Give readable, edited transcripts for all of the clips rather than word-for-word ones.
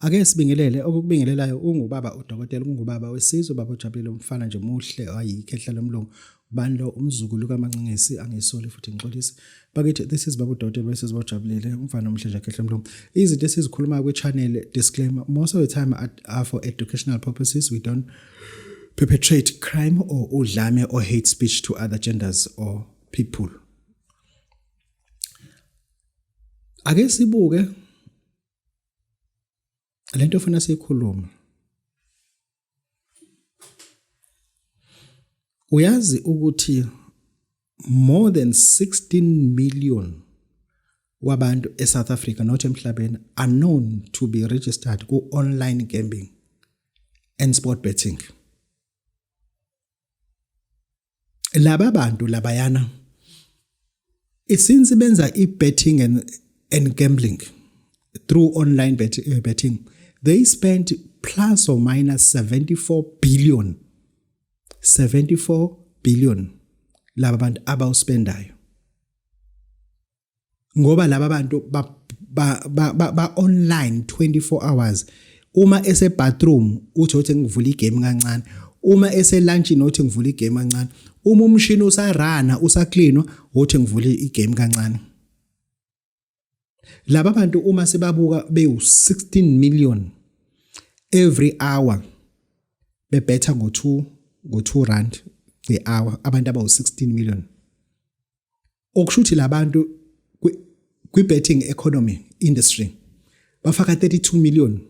Ake sibingelele okukubingelelayo ungubaba udokotela ungubaba wesizwe baba ojabulile umfana nje muhle ayikhehla lomlungu ubani lo umzukulu kaMancingisi angisoli futhi ngixolise bakithi. This is baba udokotela wesizwe ojabulile umfana omuhle nje khehla lomlungu. Izinto esizikhuluma kwi-channel, disclaimer, most of the time are for educational purposes. We don't perpetrate crime or udlame or hate speech to other genders or people. Ake sibuke lento ofuna siyikhulume. Uyazi ukuthi more than 16 million wabantu eSouth Africa, not emhlabeni, are known to be registered ku-online gambling and sport betting. Laba bantu labayana, since benza i-betting and gambling through online betting, they spent plus or minus 74 billion, 74 billion laba bantu abawuspendayo, ngoba laba bantu ba online 24 hours. Uma ese bathroom uthi ngivula igame kancane, uma ese lunchini uthi ngivula igame kancane, uma umshini usarana usacleanwa uthi ngivula igame kancane. Laba bantu uma sibabuka bewu 16 million every hour bebetha ngo-2 rand the hour, abantu abawu 16 million, okusho ukuthi labantu kwi-betting economy industry bafaka 32 million,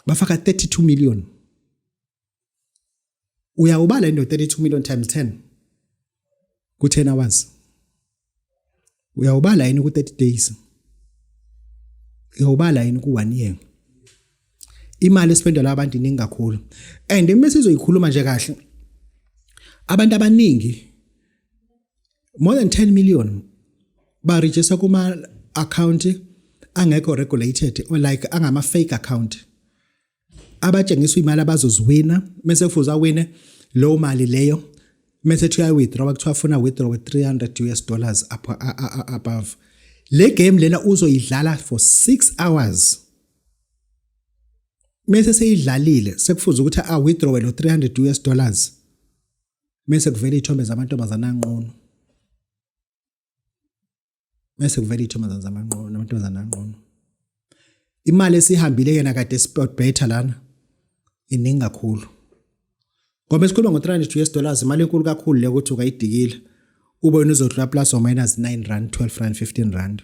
bafaka 32 million. Uyawubala into 32 million times 10 ku 10 hours, uyawubala yini ku 30 days, uyawubala yini ku 1 year? Imali espendwa labantu iningi kakhulu, and uma sizoyikhuluma nje kahle, abantu abaningi, more than 10 million, ba register kuma account angekho regulated or like angama fake account abatshengiswa imali abazoziwina, mase kufuze awine lowo mali leyo, mase kuthi uya-withdraw, kuthiwa funa withdraw with 300 US dollars up, above. Le game lena uzoyidlala for 6 hours, mase seyidlalile sekufuze ukuthi a withdraw lo 300 US dollars, mase kuvela ithombe zamantombazana anqunu, mase kuvela ithombe zamanqunu namantombazana anqunu. Imali esihambile yena kade sport better lana iningi kakhulu, ngoba esikhuluma ngo-300 US dollars, imali enkulu kakhulu le ukuthi ungayidikile ube uzodlula plus or minus 9 rand, 12 rand, 15 rand,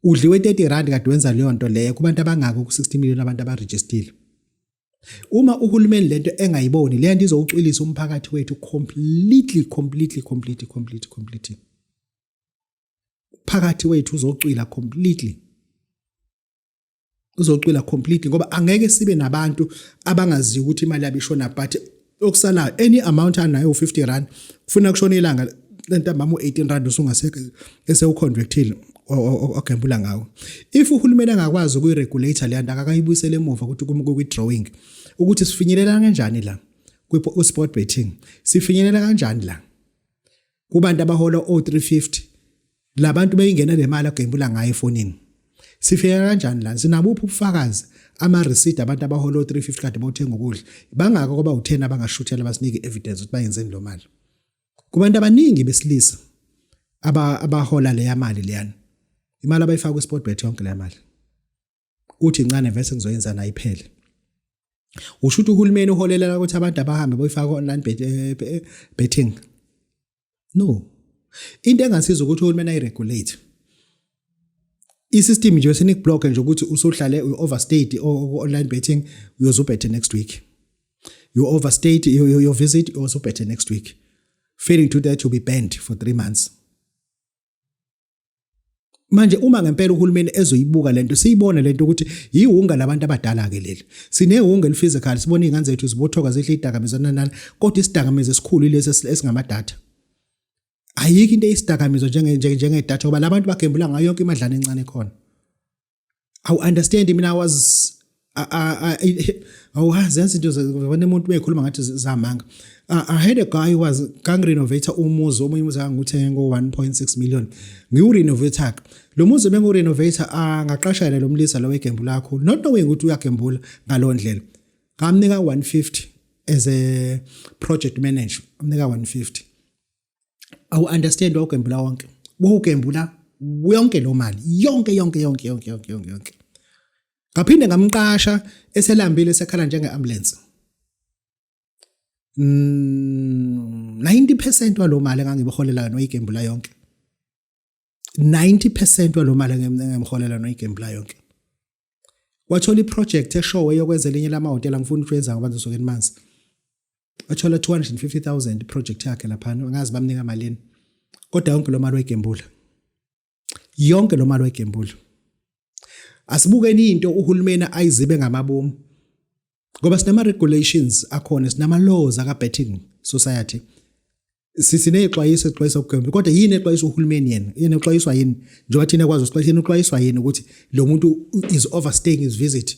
udliwe 30 rand kade wenza leyo nto leyo. Kubantu abangako ku-60 million abantu abarejistile, uma uhulumeni lento engayiboni le nto, izowucwilisa umphakathi wethu completely, completely, completely, completely, completely. Phakathi wethu uzocwila completely, uzocwila completely, ngoba angeke sibe nabantu abangaziyo ukuthi imali yabo ishona, but okusalayo any amount anayo u50 rand kufuna kushona ilanga lentambama u18 rand usungasekho esewuconvertile ogembula ngawo. If uhulumeni angakwazi ukuyiregulate le nto, akakayibuyisele emuva ukuthi kwi-drawing ukuthi sifinyelela kanjani la kwi-sport betting, sifinyelela kanjani la kubantu abahola o-350, labantu beyingena le mali agembula ngayo efonini, sifika kanjani la, sinabuphi ubufakazi, ama-receipt abantu abahola o-350 kade bawuthenga ukudla bangaka, kwaba u-10 abangashuthela basinike i-evidence ukuthi bayenzeni lo mali. Kubantu abaningi besilisa abahola leya mali leyana, imali abayifaka kwi-sport bet yonke leya mali, uthi incane vese ngizoyenza nayo iphele. Usho ukuthi uhulumeni uholela ukuthi abantu abahambe boyifaka online betting? No, into engasiza ukuthi uhulumeni ayiregulate i-system nje senikublock nje ukuthi usuhlale u-overstayed online betting, uyozubhethe next week. You overstayed your visit, uyozubhethe next week. Failing to that, you'll be banned for 3 months. Manje uma ngempela uhulumeni ezoyibuka lento, siyibone lento ukuthi yiwunga labantu abadala ke leli, sinewunga eliphysical, sibona izingane zethu zibothoka zidla idakamizwa nanani, kodwa isidakamizwa esikhulu lesi esingamadata. Ayikho into eyisidakamizwa njengedatha, ngoba labantu bagembula ngayo yonke imadlana encane khona. Awu understand mina, I was Awuhazi, yazi into wena, umuntu bekhuluma ngathi zamanga. I had a guy who was kangirenovate umuzi, omunye umuzi anguthenga ngo 1.6 million, ngiwurenovate lo muzi. Bengiwurenovate, ngaqasha yena lo mlisa lo wegembula lakho, not knowing ukuthi uyagembula ngaloo ndlela. Ngamnika 150 as a project manager, amnika 150. Awu understand, wawugembula wonke, wawugembula yonke lo mali yonke yonke yonke yonke yonke yonke yonke. Ngaphinde ngamqasha eselambile, sekhala njenge-ambulance. 90% walo mali engangiboholela yona oyigembula yonke. 90% walo mali engimholela yona oyigembula yonke. Wathola iproject eshowe yokwenza elinye lamahhotela, ngifuna ukwenza ngoba ngizosuke nimanzi. Wathola 250,000 project yakhe laphana, angazi bamnika malini, kodwa yonke lo mali wayigembula, yonke lo mali wayigembula. Asibukeni into uhulumeni ayizibe ngamabomu, ngoba sinama regulations akhona, sinama laws aka betting society, sineyixwayiso exwayisa ukugembula. Kodwa yini exwayisa uhulumeni yena? Yena exwayiswa yini? Njengoba thina kwazi usixwayisa, yena uxwayiswa yini ukuthi lo muntu is overstaying his visit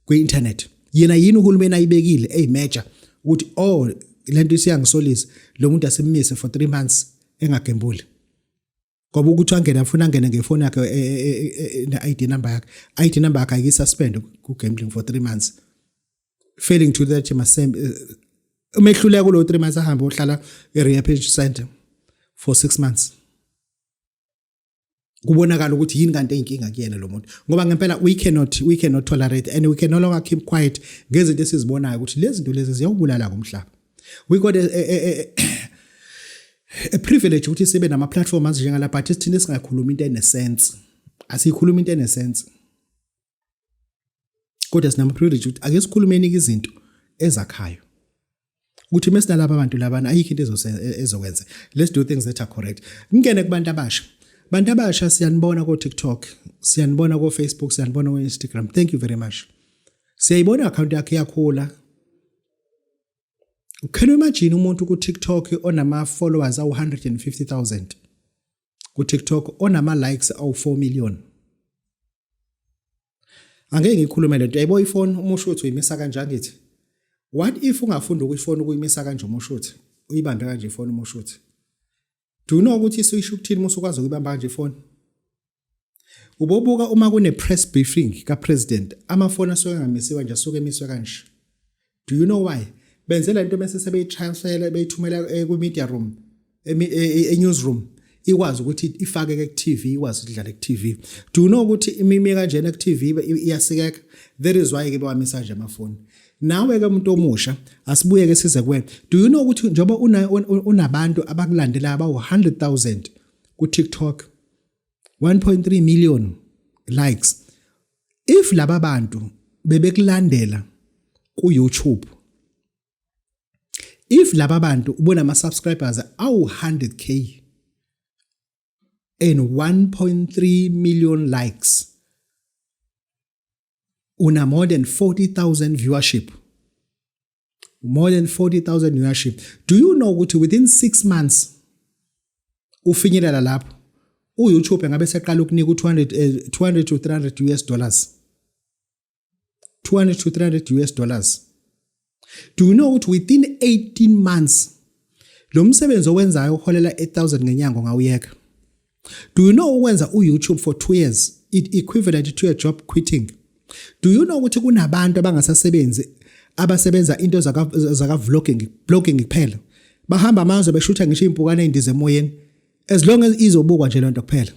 kwi-internet? Yena yini uhulumeni ayibekile eyi-major ukuthi, oh, lento isiyangisolisa, lo muntu asimmise for 3 months engagembuli? Ngoba ukuthi angene, afuna angene ngefoni yakhe ne-ID number yakhe, ID number yakhe ayikisuspend ku-gambling for 3 months. Failing to that, he must send, uma ehluleka kulo 3 months, ahambe ohlala e-rehabilitation center for 6 months, kubonakala ukuthi yini kanti eyinkinga kuyena lo muntu. Ngoba ngempela we cannot tolerate and we can no longer keep quiet ngezinto esizibonayo ukuthi lezi zinto lezi ziyawubulala ngomhlaba. We got a privilege ukuthi sibe nama platform anjengala, but sithina singakhuluma into enesense, asikhuluma into enesense, kodwa sinama privilege ukuthi ake sikhulumeni izinto ezakhayo, ukuthi mesinalaba abantu labana ayikho into ezokwenza. Let's do things that are correct. Ngingene kubantu abasha. Bantu abasha, siyanibona ko TikTok, siyanibona ko Facebook, siyanibona ko Instagram. Thank you very much. Siyayibona account yakhe iyakhula. Can you imagine umuntu ku TikTok onama followers awu 150,000 ku TikTok, onama likes awu 4 million? Angeke ngikhulume lento. Yayibona ifoni, umusho uthi uyimisa kanje, angithi? What if ungafunda ukuyifona ukuyimisa kanje? Umusho uthi uyibambe kanje ifoni. Umusho uthi, do you know ukuthi isisho ukuthini uma usukwazi ukuyibamba kanje ifoni? Ubobuka uma kune press briefing ka president, amafoni asuke engamisiwa nje, asuke emiswe kanje. Do you know why? Benzela into bese sebeyitransfer, beyithumela ku media room, e-newsroom, ikwazi ukuthi ifake ku TV, ikwazi ukudlala ku TV. Do you know ukuthi imimi kanjena ku TV iyasikeka? That is why ke bawamisa nje amafoni. Nawe ke umuntu omusha, asibuye ke size kuwena. Do you know ukuthi njengoba unabantu abakulandela abawu 100,000 ku TikTok, 1.3 million likes, if laba bantu bebekulandela ku YouTube, if laba bantu ubona ama subscribers awu 100K and 1.3 million likes, una more than 40,000 viewership, more than 40,000 viewership, do you know ukuthi within 6 months ufinyelela lapho, uYouTube ngabe seqala ukunika u200, 200 to 300 US dollars, 200 to 300 US dollars? Do you know ukuthi within 18 months lo msebenzi owenzayo uholela 8000 ngenyanga ungawuyeka? Do you know ukwenza uYouTube for 2 years, it equivalent to a job quitting? Do you know ukuthi kunabantu abangasasebenzi, abasebenza into zaka vlogging, blogging kuphela, bahamba amazwe beshutha ngisho impukane eindiza emoyeni, as long as izobukwa nje lento kuphela,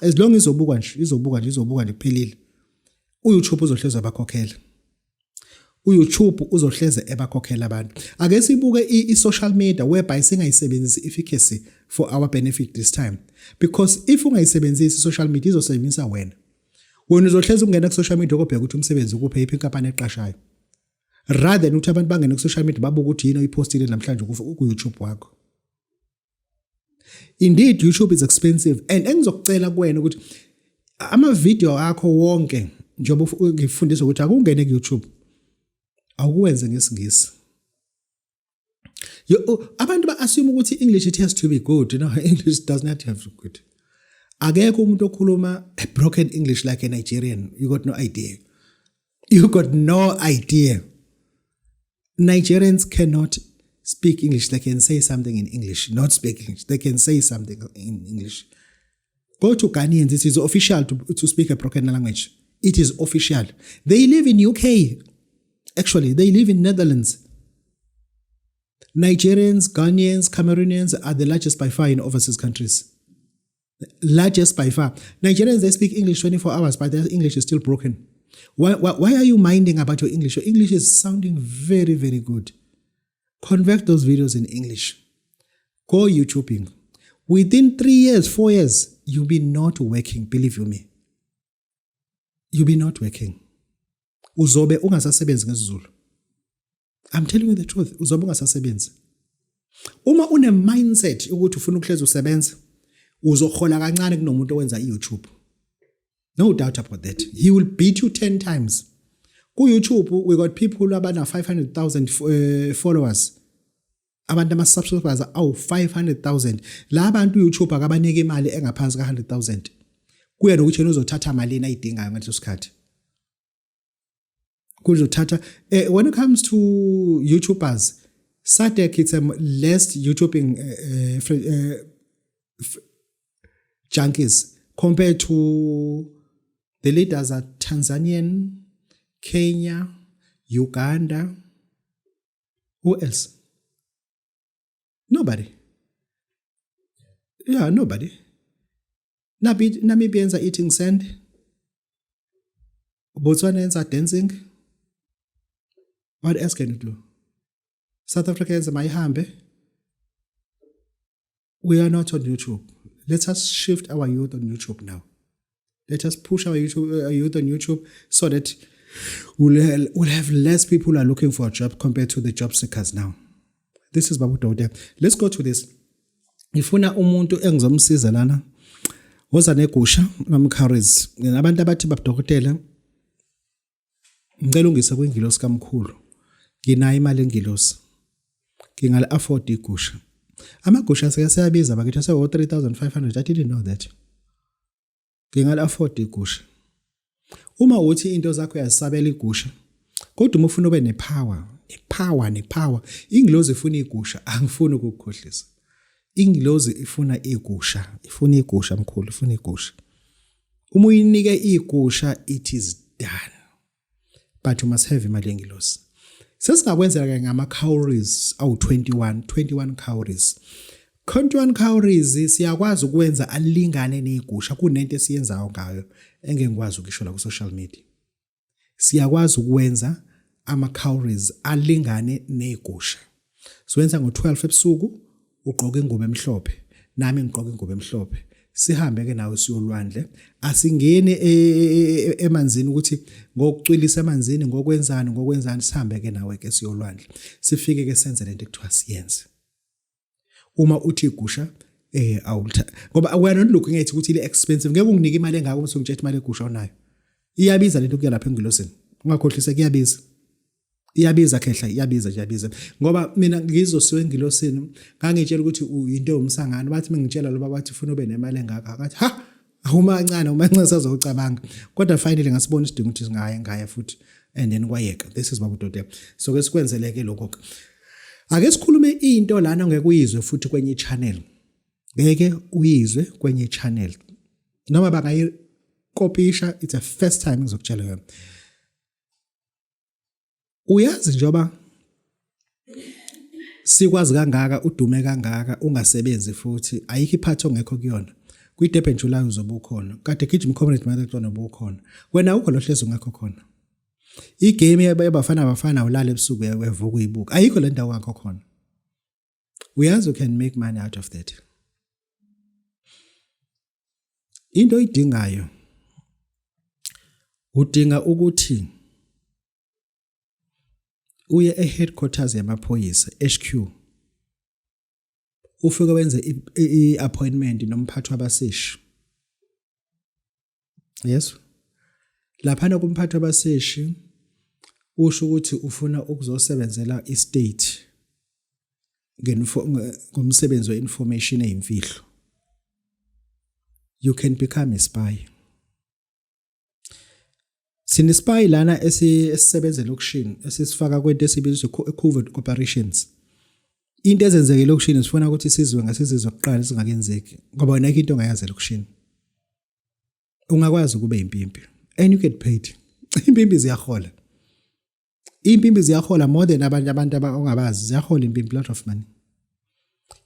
as long izobukwa nje, izobukwa nje, izobukwa nje, kuphelile. uYouTube uzohleza abakhokhela, uYouTube uzohleze ebakhokhela abantu. Ake sibuke i-social media whereby singayisebenzisi efficacy for our benefit this time, because if ungayisebenzisi i-social media, izosebenzisa wena. Wena uzohleza ungena ku-social media ukubheka ukuthi umsebenzi ukuphi, iphi inkampani eqashayo, rather than ukuthi abantu bangene ku-social media babuke ukuthi yini oyipostile namhlanje ku-YouTube wakho. Indeed, YouTube is expensive, and engizokucela kuwena ukuthi ama-video akho wonke, njengoba ngifundisa ukuthi akungene ku-YouTube, awuwenze ngesiNgisi. Abantu ba-assume ukuthi English, it has to be good. No, English does not have to be good. Akekho umuntu okhuluma a broken English like a Nigerian. You got no idea. You got no idea. Nigerians cannot speak English. They can say something in English, not speak English. They can say something in English. Go to Ghanaians. It is official to speak a broken language. It is official. They live in UK. Actually, they live in Netherlands. Nigerians, Ghanaians, Cameroonians are the largest by far in overseas countries. Largest by far. Nigerians, they speak English 24 hours, but their English is still broken. Why are you minding about your English? Your English is sounding very, very good. Convert those videos in English. Go YouTubing. Within 3 years, 4 years, you'll be not working, believe you me. You'll be not working. Uzobe ungasasebenzi ngesiZulu. I'm telling you the truth. Uzobe ungasasebenzi. Uma une mindset ukuthi ufuna ukuhleza usebenza, uzohola kancane kunomuntu owenza iYouTube. No doubt about that. He will beat you 10 times. Ku YouTube we got people abana 500,000 followers. Abantu ama subscribers awu 500,000. La bantu uYouTube akabanike imali engaphansi ka 100,000. Kuya nokuthi yena uzothatha malini ayidingayo ngaleso sikhathi. Kuzothatha when it comes to YouTubers, SADC, it's a less YouTubing junkies compared to the leaders are Tanzanian, Kenya, Uganda. Who else? Nobody. Yeah, nobody. Namibians are eating sand. Botswanans are dancing. What else can you do? South Africans, mayihambe. We are not on YouTube. Let us shift our youth on YouTube now. Let us push our youth on YouTube so that we'll have less people who are looking for a job compared to the job seekers now. This is Babu Dode. Let's go to this. Ngifuna umuntu engizomsiza lana. Woza negusha nama-cowries. Abantu abathi, "Babudokotela, ngicela ungise kwingilosi kamkhulu. Nginayo imali engilosi. Ngingali afford igusha." Amagusha seke siyabiza bakithi, ase 3500. I didn't know that. Ngingali afford igusha. Uma uthi into zakho uyazisabela igusha, kodwa uma ufuna ube nepower, nepower, nepower, ingilozi ifuna igusha, angifuni ukukukhohlisa. Ingilozi ifuna igusha, ifuna igusha mkhulu, ifuna igusha. Uma uyinike igusha, it is done. But you must have imali yengilozi. Sesingakwenzela ke ngama cowries awu 21, 21 cowries. 21 cowries siyakwazi ukwenza alingane negusha. Kunento esiyenzayo ngayo engeke ngikwazi ukusho la ku social media. Siyakwazi ukwenza ama cowries alingane negusha. Siwenza ngo12 ebusuku, ugqoka ingubo emhlophe, nami ngigqoka ingubo emhlophe. Sihambe ke nawe siyolwandle. Asingeni emanzini ukuthi ngokucwilisa emanzini, ngokwenzani, ngokwenzani. Sihambe ke nawe ke siyolwandle. Sifike ke senze lento ekuthiwa siyenze. Uma uthi igusha awulitha ngoba we are not looking at ukuthi ile expensive, ngeke unginike imali engaka uma usungitshela imali egusha onayo. Iyabiza lento kuya lapha engilosini. Ungakhohlisa, kuyabiza. Iyabiza khehla, iyabiza nje, iyabiza. Ngoba mina ngizosiwe engilosini, ngangitshela ukuthi into yomsangano, bathi mengitshela lo bathi ufuna ube nemali engaka, akathi ha, awuma kancane, uma kancane sazocabanga. Kodwa finally ngasibona isidingo ukuthi singaya ngaya futhi and then kwayeka. This is Babu Dode. So ke sikwenzeleke lokho ke. Ake sikhulume into lana ongeke uyizwe futhi kwenye channel. Ngeke uyizwe kwenye channel. Noma bangayikopisha, it's a first time ngizokutshela yona. Uyazi, njoba sikwazi kangaka, udume kangaka, ungasebenzi futhi ayikho iphathi ongekho kuyona. Kwi-Durban July uzobe ukhona. Kade gijima Comrade Marathon uzobe ukhona. Wena ukho lo hlezi ungekho khona. Igame yabafana bafana ulala ebusuku uyavuka uyibuka. Ayikho le ndawo ongekho khona. Uyazi, you can make money out of that. Into oyidingayo, udinga ukuthi uye e-headquarters yamaphoyisa, HQ, ufike wenze i-appointment nomphathi wabaseshi. Yes, laphana kumphathi wabaseshi usho ukuthi ufuna ukuzosebenzela i-state ngomsebenzi we-information eyimfihlo. You can become a spy. Thina spy lana esisebenza elokishini esisifaka kwento esibiza covert operations. Into ezenzeke elokishini sifuna ukuthi sizwe ngasizizwe kuqala singakenzeki ngoba wena into ongayazi elokishini. Ungakwazi ukube impimpi and you get paid. Impimpi ziyahola. Impimpi ziyahola more than abanye abantu ongabazi ziyahola impimpi lot of money.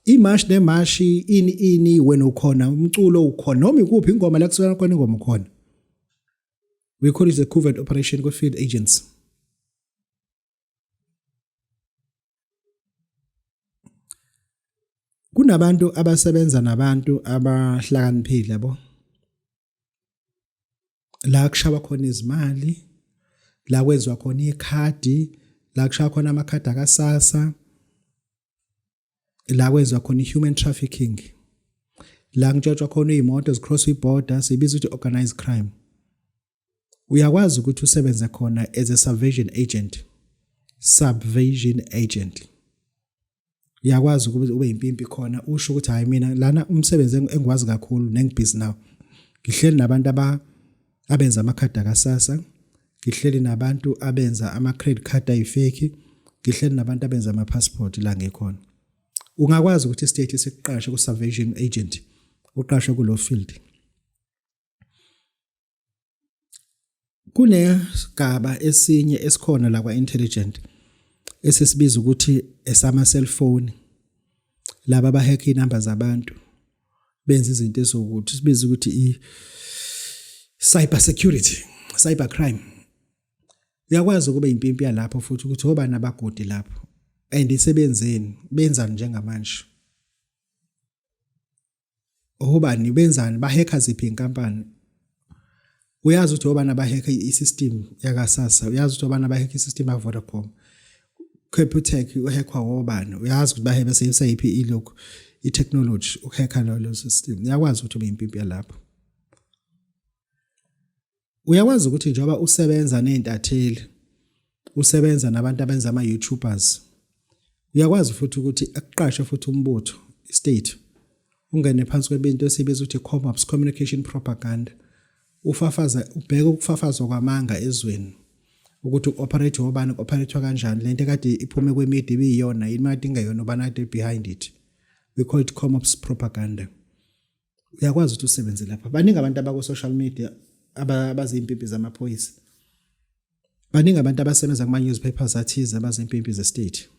Imashi nemashi ini ini wena ukhona umculo ukhona noma ikuphi ingoma la kusuka khona ingoma ukhona. We call it a covert operation ku field agents. Kunabantu abasebenza nabantu abahlakaniphile yabo. La kushawa khona izimali, la kwenziwa khona ikhadi, la kushawa khona amakhadi akasasa, la kwenziwa khona i-human trafficking, la kuntshotshwa khona iy'moto zicross i-border, siyibiza ukuthi organized crime. Uyakwazi ukuthi usebenze khona as a subversion agent, subversion agent. Uyakwazi ukuthi ube impimpi khona usho ukuthi hayi mina lana umsebenzi engiwazi kakhulu nengibhizi nawo. Ngihleli nabantu aba abenza amakhadi akasasa, ngihleli nabantu abenza ama credit card ayifake, ngihleli nabantu abenza ama passport la ngikhona. Ungakwazi ukuthi state sikuqashe ku subversion agent, uqashwe kulo field. Kunesigaba esinye esikhona la kwa-intelligent esisibiza ukuthi esama cellphone laba abahekha inamba zabantu benza izinto ezokuthi sibiza ukuthi i cyber security, cyber crime. Uyakwazi ukuba impimpi yalapho futhi ukuthi obani abagodi lapho and isebenzeni benzani njengamanje. Obani benzani bahekha ziphi inkampani uyazi ukuthi obani abahekha i-system yakasasa uyazi ukuthi obani abahekha i-system ya-Vodacom Capitec uhekhwa obani uyazi ukuthi bahe besebenzisa yiphi ilokhu i-technology ukuhekha lo system uyakwazi ukuthi ube impimpi yalapho. Uyakwazi ukuthi njengoba usebenza nezintatheli, usebenza nabantu abenza ama-YouTubers, uyakwazi futhi ukuthi akuqashe futhi umbutho, state, ungene phansi kwebinto esibiza ukuthi ComOps, communication propaganda. Ufafaza ubheke ukufafazwa kwamanga ezweni ukuthi uoperate obani uoperate kanjani lento kade iphume kwemedia ibiyiyona yini makade ingeyona ubani kade behind it. We call it ComOps propaganda. Uyakwazi ukuthi usebenze lapha. Baningi abantu abako social media abazimpimpi zamaphoyisa. Baningi abantu abasebenza kuma newspapers athize abazimpimpi ze state.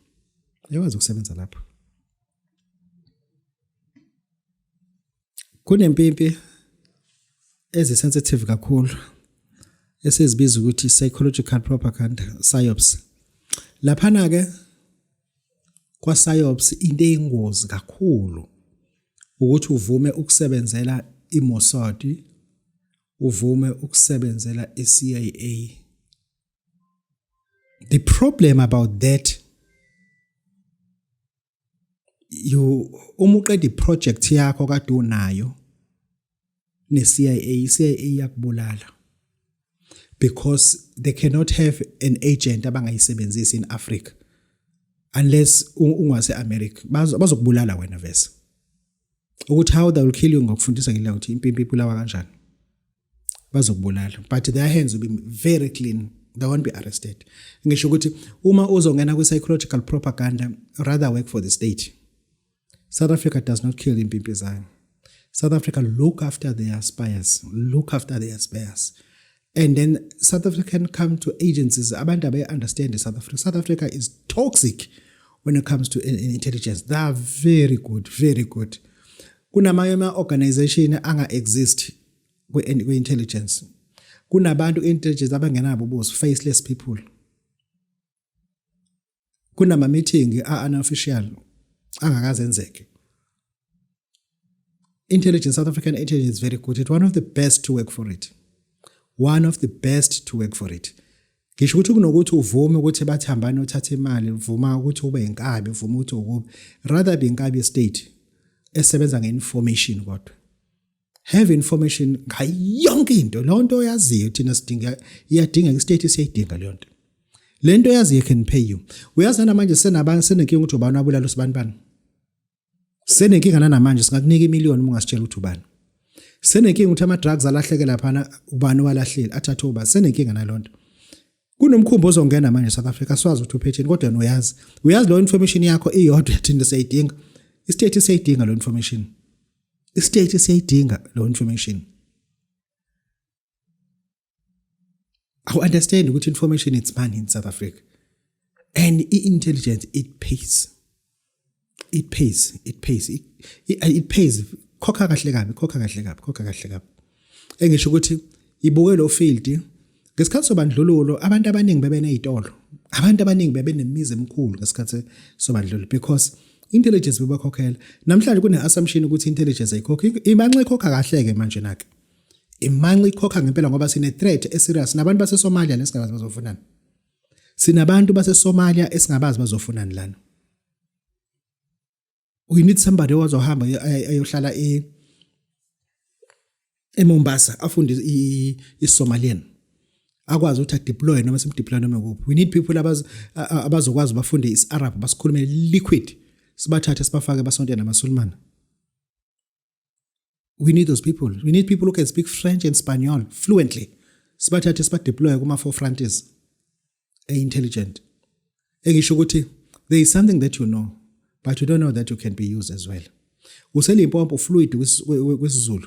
Uyakwazi ukusebenza lapho. Kunempimpi ezisensitive kakhulu esizibiza ukuthi psychological propaganda psyops. Laphana ke kwa psyops into eyingozi kakhulu ukuthi uvume ukusebenzela iMossad, uvume ukusebenzela iCIA. The problem about that you uma uqeda iproject yakho kade unayo ne-CIA, i-CIA iyakubulala because they cannot have an agent abangayisebenzisi in Africa unless ungase America bazokubulala wena vese ukuthi how they will kill you ngokufundisa ngila ukuthi impimpi ibulawa kanjani bazokubulala but their hands will be very clean, they won't be arrested. Ngisho ukuthi uma uzongena kwi psychological propaganda, rather work for the state. South Africa does not kill impimpi zayo. South Africa look after their spies, look after their spies. And then South African come to agencies, abantu abaye understand South Africa. South Africa is toxic when it comes to intelligence. They are very good, very good. Kunamanye ama organization anga exist kwi intelligence. Kunabantu intelligence abangenabo ubuso, faceless people. Kunama meeting a unofficial angakazenzeke. Intelligence, South African intelligence is very good. It's one of the best to work for it. One of the best to work for it. Ngisho ukuthi kunokuthi uvume ukuthi bathambane uthathe imali, vuma ukuthi ube inkabi, vuma ukuthi ukube. Rather be inkabi state esebenza ngeinformation kodwa. Have information ngayonke into, leyo nto oyaziyo thina sidinga iyadinga istate siyayidinga leyo nto. Le nto oyaziyo can pay you. Uyazi namanje senabantu senenkinga ukuthi ubani wabulala usibanibani. Senenkinga namanje singakunika imillion uma ungasitshela ukuthi ubani. Senenkinga ukuthi ama drugs alahleke laphana, ubani walahlile, athathe uba senenkinga nalonto. Kunomkhumbi ozongena manje South Africa, siwazi ukuthi uphetheni, kodwa wena uyazi. Uyazi lo information yakho iyodwa thina siyayidinga. I-state siyayidinga lo information. I-state siyayidinga lo information. I understand ukuthi information, it's money in South Africa. And i-intelligence, it pays. It pays, it pays. It pays. Khokha kahle kabi, khokha kahle kabi, khokha kahle kabi. Engisho ukuthi ibuke lo field ngesikhathi sobandlululo, abantu abaningi bebenezitolo. Abantu abaningi bebenemizi emikhulu ngesikhathi sobandlululo because intelligence bebakhokhela. Namhlanje kune assumption ukuthi intelligence ayikhokhi. Imanxa ikhokha kahle ke manje nake. Imanxa ikhokha ngempela ngoba sine threat eserious nabantu baseSomalia lesingabazi bazofunani. Sinabantu baseSomalia esingabazi bazofunani lana. We need somebody ozohamba ayohlala eMombasa, afunde iSomalian, akwazi ukuthi adeploy noma simdeploy noma kuphi. We need people abazokwazi bafunde isiArab, basikhulume liquid, sibathathe sibafake basonte namaSulumane. We need those people. We need people who can speak French and Spanish fluently, sibathathe sibadeploy kuma four frontiers intelligent. Engisho ukuthi there is something that you know, but you don't know that you can be used as well. UseLimpopo, fluid kwisiZulu.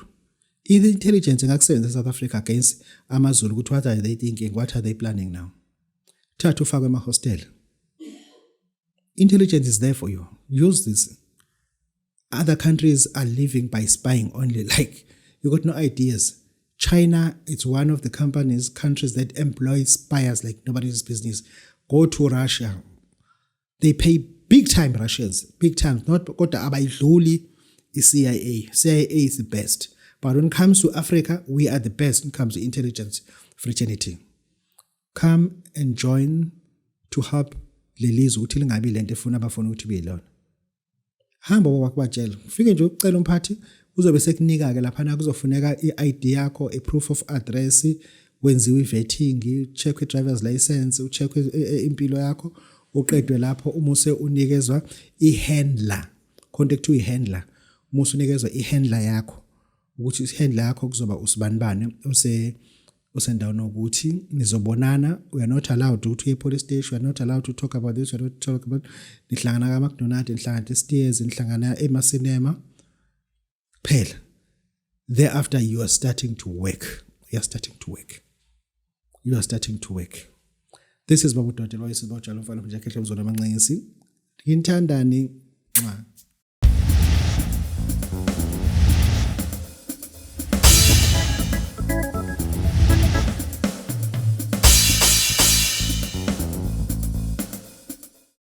I-intelligence ingakusebenzisa South Africa against amaZulu ukuthi what are they thinking, what are they planning now. Thatha ufakwe ema-hostel. Intelligence is there for you. Use this. Other countries are living by spying only. Like, you got no ideas. China, it's one of the companies, countries that employ spies like nobody's business. Go to Russia, they pay big time Russians, big time. Not kodwa abayidluli i-CIA. CIA is the best, but when it comes to Africa, we are the best when it comes to intelligence fraternity. Come and join to help lelizwe ukuthi lingabi lento efuna abafuna ukuthi ibe yilona. Hamba wakubatshela, ufike nje ucela umphathi, uzobe sekunika ke lapha. Kuzofuneka i-ID yakho, a proof of address, wenziwe i-vetting, check i-driver's license, ucheck impilo yakho, uqedwe lapho umuse unikezwa i-handler, contact i-handler, umuse unikezwa i-handler yakho ukuthi i-handler yakho kuzoba usibanibani usendaweni ukuthi nizobonana. We are not allowed ukuthi uye police station. We are not allowed to talk about this. We are not talk about. Nihlangana ka McDonald, nihlangana e-Steers, nihlangana ema-cinema phela. Thereafter you are starting to work. You are starting to work. You are starting to work. This is Babu Dodela wayesibawujalo mfana nje khehle mzona amanqengisi nginthandani nxa.